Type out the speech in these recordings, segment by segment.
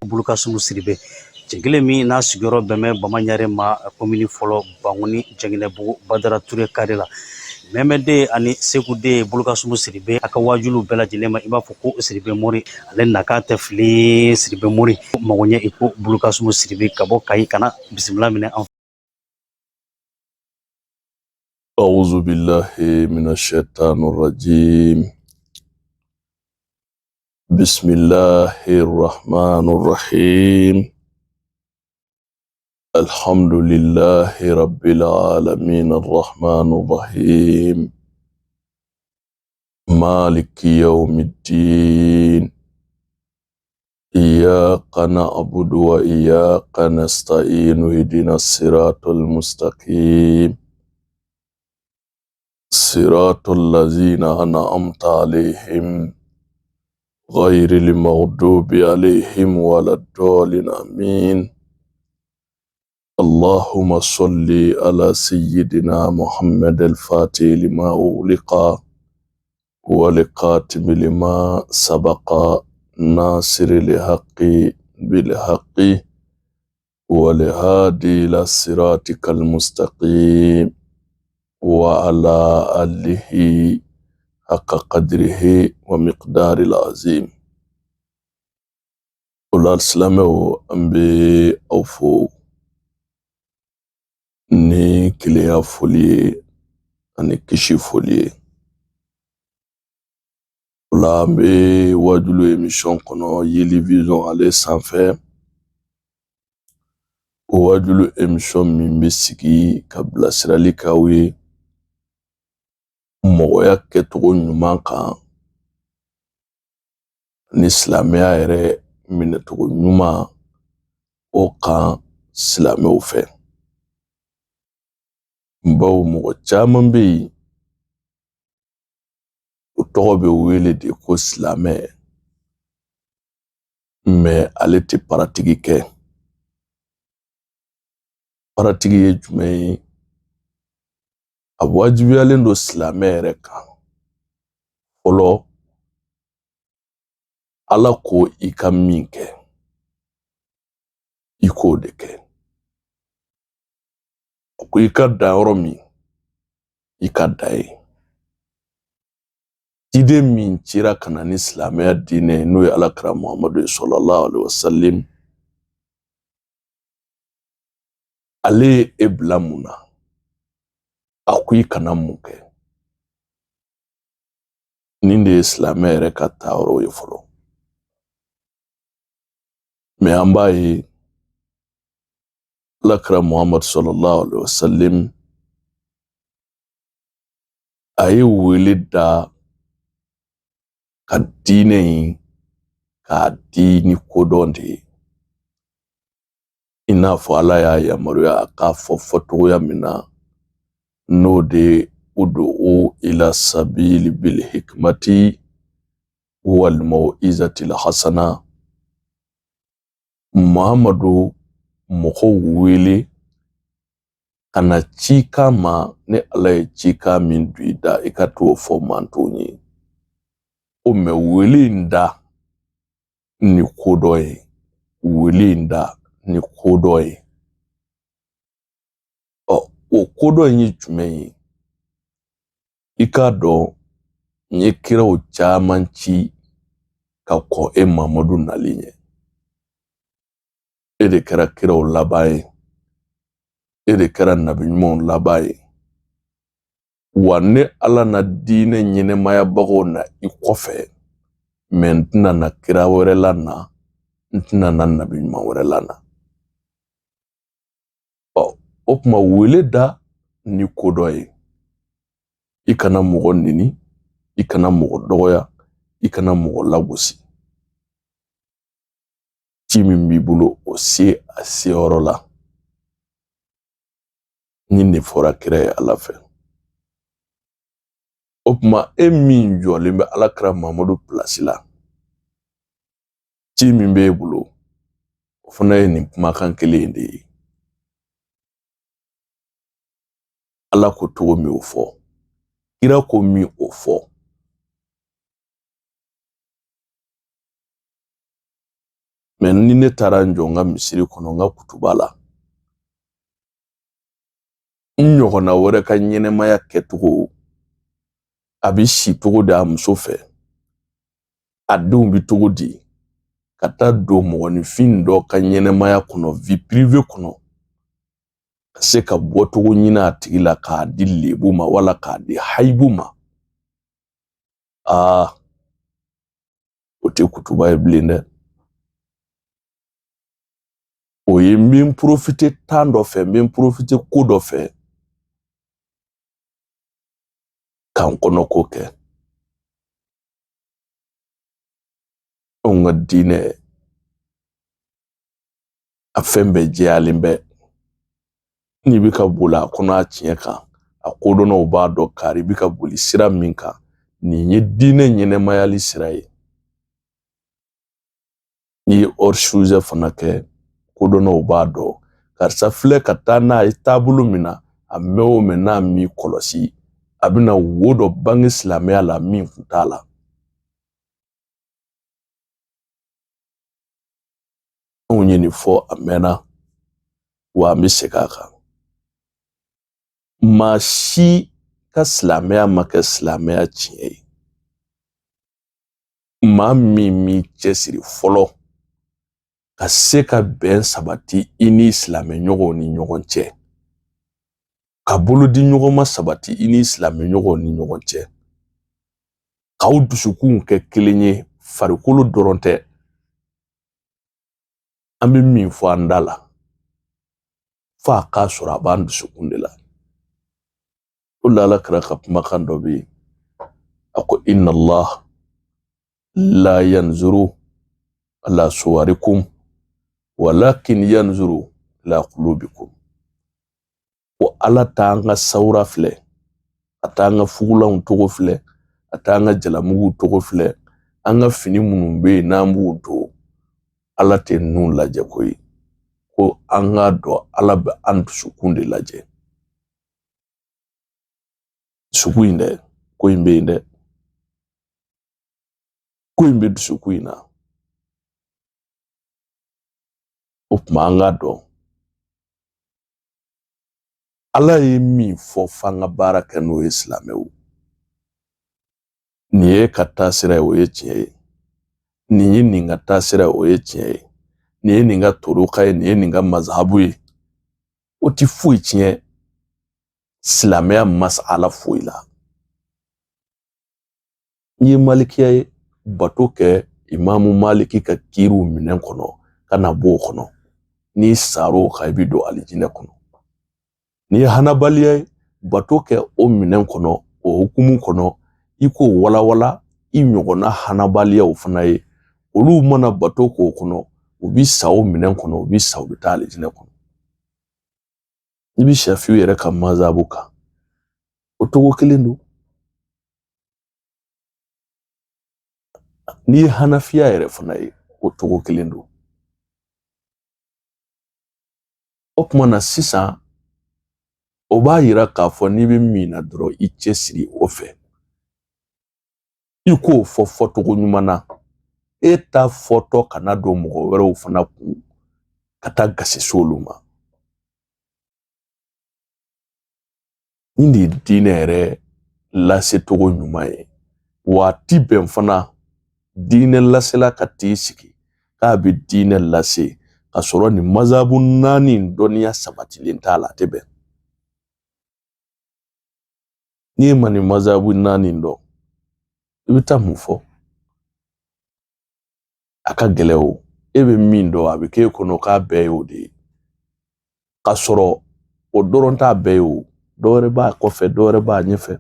Bulukasumu Sidibe, cɛ kelen min n'a sigiyɔrɔ bɛn bɛ Bamaɲare ma, komini fɔlɔ, Bankoni, Jɛngɛnɛbugu, Badara Ture kare la. Mɛmɛden ani Segu den Bulukasumu Sidibe, a ka wajuliw bɛɛ lajɛlen ma, i b'a fɔ ko Sidibe Mori, ale nakan tɛ fili. Sidibe Mori mago ɲɛ i ko Bulukasumu Sidibe ka bɔ Kayi ka na bisimila minɛ an. أعوذ بالله من الشيطان الرجيم بسم الله الرحمن الرحيم الحمد لله رب العالمين الرحمن الرحيم مالك يوم الدين إياك نعبد وإياك نستعين اهدنا الصراط المستقيم صراط الذين أنعمت عليهم غير المغضوب عليهم ولا الضالين آمين اللهم صل على سيدنا محمد الفاتح لما أغلق والقاتم لما سبق ناصر الحق بالحق والهادي إلى صراطك المستقيم وعلى آله حق قدره ومقدار العظيم. O la silamɛw, an bɛ aw fo ni kelenya foli ye ani kisi foli ye. O la an bɛ wajulu émission kɔnɔ Yeli Vision ale sanfɛ, o wajulu émission min bɛ sigi ka bilasirali k'aw ye mɔgɔya kɛcogo ɲuman kan ni silamɛya yɛrɛ minɛcogo ɲuman o kan silamɛw fɛ. Bawo mɔgɔ caman bɛ yen, o tɔgɔ bɛ wele de ko silamɛ, mais ale tɛ pratique kɛ. Pratique ye jumɛn ye? A wajibiyalen don silamɛ yɛrɛ kan fɔlɔ, Ala ko i ka min kɛ, i k'o de kɛ. A ko i ka dan yɔrɔ min, i ka dan yen. Ciden min cira ka na ni silamɛya diinɛ ye, n'o ye Alakira Muhamadu ye sallallahu alaihi wasallam, ale ye e bila mun na? A ko i kana mun kɛ? Nin de ye silamɛ yɛrɛ ka taayɔrɔ ye fɔlɔ. Mais an b'a ye Alakira Muhamadu sallallahu alaihi wasallam, a ye wele da ka diinɛ in k'a di ni kodɔn de ye, i n'a fɔ Ala y'a yamaruya a k'a fɔ fɔcogoya min na, n'o de ye udu ila sabili bil hikmati wal mau'izatil hasana. Muhamadu, mɔgɔw wele ka na cikan ma, ni Ala ye cikan min don i da, i ka t'o fɔ mantɔn ye. O mais wele in da ni kodɔn ye, wele in da ni kodɔn ye. Ɔ, o kodɔn in ye jumɛn ye? I k'a dɔn n ye kiraw caman ci ka kɔn e Mamadu nali ɲɛ. E de kɛra kiraw laban ye, e de kɛra nabi ɲumanw laban ye. Wa ne Ala na diinɛ ɲɛnɛmayabagaw na i kɔfɛ, mais n tɛna na kira wɛrɛ la na, n tɛna na nabi ɲuman wɛrɛ la na. Ɔ, o tuma wele da ni kodɔn ye. I kana mɔgɔ neni, i kana mɔgɔ dɔgɔya, i kana mɔgɔ lagosi. Ci min b'i bolo, o se a seyɔrɔ la. Nin de fɔra kira ye Ala fɛ. O tuma e min jɔlen bɛ Alakira Mamadu pilasi la, ci min b'e bolo, o fana ye nin kumakan kelen in de ye. Ala ko cogo min, o fɔ. Kira ko min, o fɔ. Mɛ ni ne taara n jɔ n ka misiri kɔnɔ, n ka kutuba la, n ɲɔgɔnna wɛrɛ ka ɲɛnɛmaya kɛcogo, a bɛ si cogo di a muso fɛ, a denw bɛ cogo di, ka taa don mɔgɔninfin dɔ ka ɲɛnɛmaya kɔnɔ, vie privée kɔnɔ, ka se ka bɔcogo ɲini a tigi la k'a di lebu ma wala k'a di hayibu ma, aa, o tɛ kutuba ye bilen dɛ. O ye n bɛ n profiter temps dɔ fɛ, n bɛ n profiter ko dɔ fɛ ka n kɔnɔko kɛ. Anw ka diinɛ, a fɛn bɛɛ jɛyalen bɛ. N'i bɛ ka boli a kɔnɔ a tiɲɛ kan, a kodɔnnaw b'a dɔn kari bɛ ka boli sira min kan, nin ye diinɛ ɲɛnɛmayali sira ye. N'i ye hors sujet fana kɛ, kodɔnnaw b'a dɔn karisa filɛ ka taa n'a ye taabolo min na, a mɛn o mɛn n'a m'i kɔlɔsi, a bɛna wo dɔ bange silamɛya la min kun t'a la. Anw ye nin fɔ a mɛnna, wa an bɛ segin a kan. Maa si ka silamɛya ma kɛ silamɛya tiɲɛ ye. Maa min m'i cɛsiri fɔlɔ ka se ka bɛn sabati i ni silamɛɲɔgɔnw ni ɲɔgɔn cɛ, ka bolo di ɲɔgɔn ma sabati i ni silamɛɲɔgɔnw ni ɲɔgɔn cɛ, k'aw dusukunw kɛ kelen ye, farikolo dɔrɔn tɛ. An bɛ min fɔ an da la, f'a k'a sɔrɔ a b'an dusukun de la. O la Ala kira ka kumakan dɔ bɛ yen, a ko inna Allah la yanzuru ala suwarikum walakin yanzuru ila qulubikum. Ko Ala t'an ka sawura filɛ, a t'an ka fugulanw togo filɛ, a t'an ka jalamuguw togo filɛ, an ka fini minnu bɛ yen n'an b'u don, Ala tɛ ninnu lajɛ koyi. Ko an k'a dɔn Ala bɛ an dusukun de lajɛ. Dusukun in dɛ, ko in bɛ yen dɛ, ko in bɛ dusukun in na. O tuma an k'a dɔn Ala ye min fɔ f'an ka baara kɛ n'o ye silamɛw. Nin ye ka taasira ye, o ye tiɲɛ ye. Nin ye nin ka taasira ye, o ye tiɲɛ ye. Nin ye nin ka toroka ye, nin ye nin ka mazahabu ye. O ti foyi tiɲɛ silamɛya masala foyi la. N'i ye malikiya ye, bato kɛ imamu maliki ka kiiriw minɛn kɔnɔ ka na bɔ o kɔnɔ. N'i sar'o kan, i bɛ don alijinɛ kɔnɔ. N'i ye hanabaliya ye, bato kɛ o minɛn kɔnɔ, o hukumu kɔnɔ, i k'o walawala i ɲɔgɔnna hanabaliyaw fana ye. Olu mana bato k'o kɔnɔ, u bi sa o minɛn kɔnɔ, u bi sa, u bɛ taa alijinɛ kɔnɔ. N'i bɛ safiw yɛrɛ ka mazabu kan, o togo kelen don. N'i ye hanafiya yɛrɛ fana ye, o togo kelen don. O tuma na sisan, o b'a yira k'a fɔ n'i bɛ min na dɔrɔn, i cɛsiri o fɛ, i k'o fɔ fɔcogo ɲuman na. E ta fɔtɔ kana don mɔgɔ wɛrɛw fana kun ka taa gasi s'olu ma. Nin de ye diinɛ yɛrɛ lasecogo ɲuman ye. Waati bɛn fana diinɛ lasela ka t'i sigi k'a bɛ diinɛ lase ka sɔrɔ nin mazabu naani dɔnniya sabatilen t'a la, a tɛ bɛn. N'i ma nin mazabu naani dɔn, i bɛ taa mun fɔ? A ka gɛlɛn o. E bɛ min dɔn, a bɛ k'e kɔnɔ k'a bɛɛ y'o de ye, k'a sɔrɔ o dɔrɔn t'a bɛɛ ye o. Dɔ wɛrɛ b'a kɔfɛ, dɔ wɛrɛ b'a ɲɛfɛ.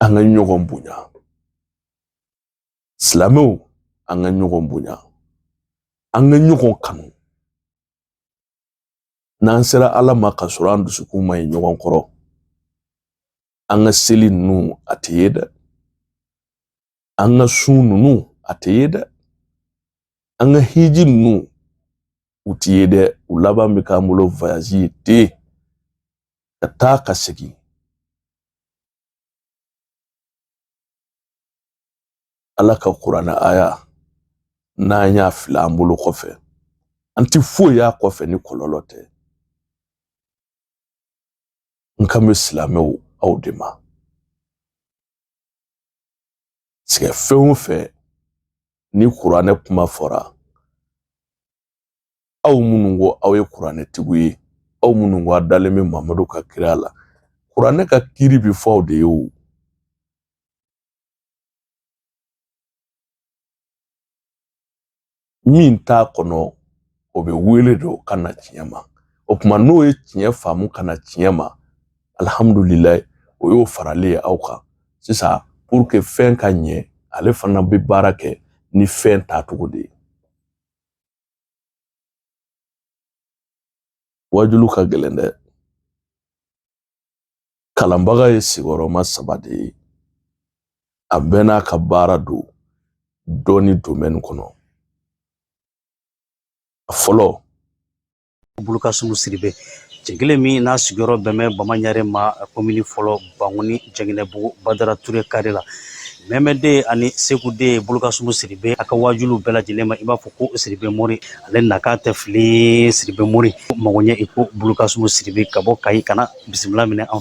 An ka ɲɔgɔn bonya, silamɛw, an ka ɲɔgɔn bonya, an ka ɲɔgɔn kanu. N'an sera Ala ma ka sɔrɔ an dusukun ma ɲi ɲɔgɔn kɔrɔ, an ka seli ninnu a tɛ ye dɛ, an ka sun ninnu a tɛ ye dɛ, an ka hiji ninnu u tɛ ye dɛ. U laban bɛ k'an bolo voyage ye ten, ka taa ka segin. Ala ka kuranɛ aya n'an y'a fili an bolo kɔfɛ, an ti foyi y'a kɔfɛ ni kɔlɔlɔ tɛ. N kan bɛ silamɛw aw de ma. Sɛgɛ fɛn o fɛn ni kuranɛ kuma fɔra, aw minnu ko aw ye kuranɛtigiw ye, aw minnu ko a dalen bɛ Mamadu ka kira la, kuranɛ ka kiiri bɛ fɔ aw de ye o. Min t'a kɔnɔ, o bɛ wele don ka na tiɲɛ ma. O tuma n'o ye tiɲɛ faamu ka na tiɲɛ ma, alihamudulilayi, o y'o faralen ye aw kan sisan. Pour que fɛn ka ɲɛ, ale fana bɛ baara kɛ ni fɛn taacogo de ye. Wajulu ka gɛlɛn dɛ. Kalanbaga ye sigiyɔrɔma saba de ye, a bɛɛ n'a ka baara don dɔnni domaine kɔnɔ. A fɔlɔ, Bulukasumu Siribe, cɛ kelen min n'a sigiyɔrɔ bɛn bɛ Bamaɲare ma, komini fɔlɔ, Bankoni, Jɛngɛnɛbugu, Badara Ture kare la. Mɛmɛden ani Segu den Bulukasumu Siribe, a ka wajuliw bɛɛ lajɛlen ma, i b'a fɔ ko Siribe Mori, ale nakan tɛ fili. Siribe Mori mago ɲɛ i ko Bulukasumu Siribe ka bɔ Kayi ka na bisimila minɛ an.